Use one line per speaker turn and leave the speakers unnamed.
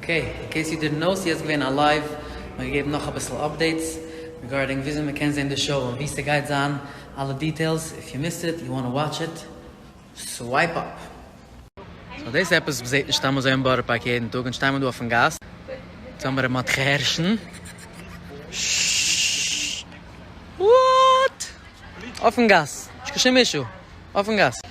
Okay, in case you didn't know, ס'יעצט געווען א live, מ'האט געגעבן נאך אביסל updates regarding וויאזוי מ'קען זען די show און וואו ס'גייט זיין, אלע details, if you missed it, you wanna watch it, swipe up. So דאס איז עפעס וואס מ'זעט נישט סתם אזוי אין בארא פארק יעדן טאג, אונז שטייען מיר דא אויפן גאס, יעצט האבן מיר ר' מרדכי הערש'ן. What? אויפן גאס, נישט קיין שום issue, אויפן גאס.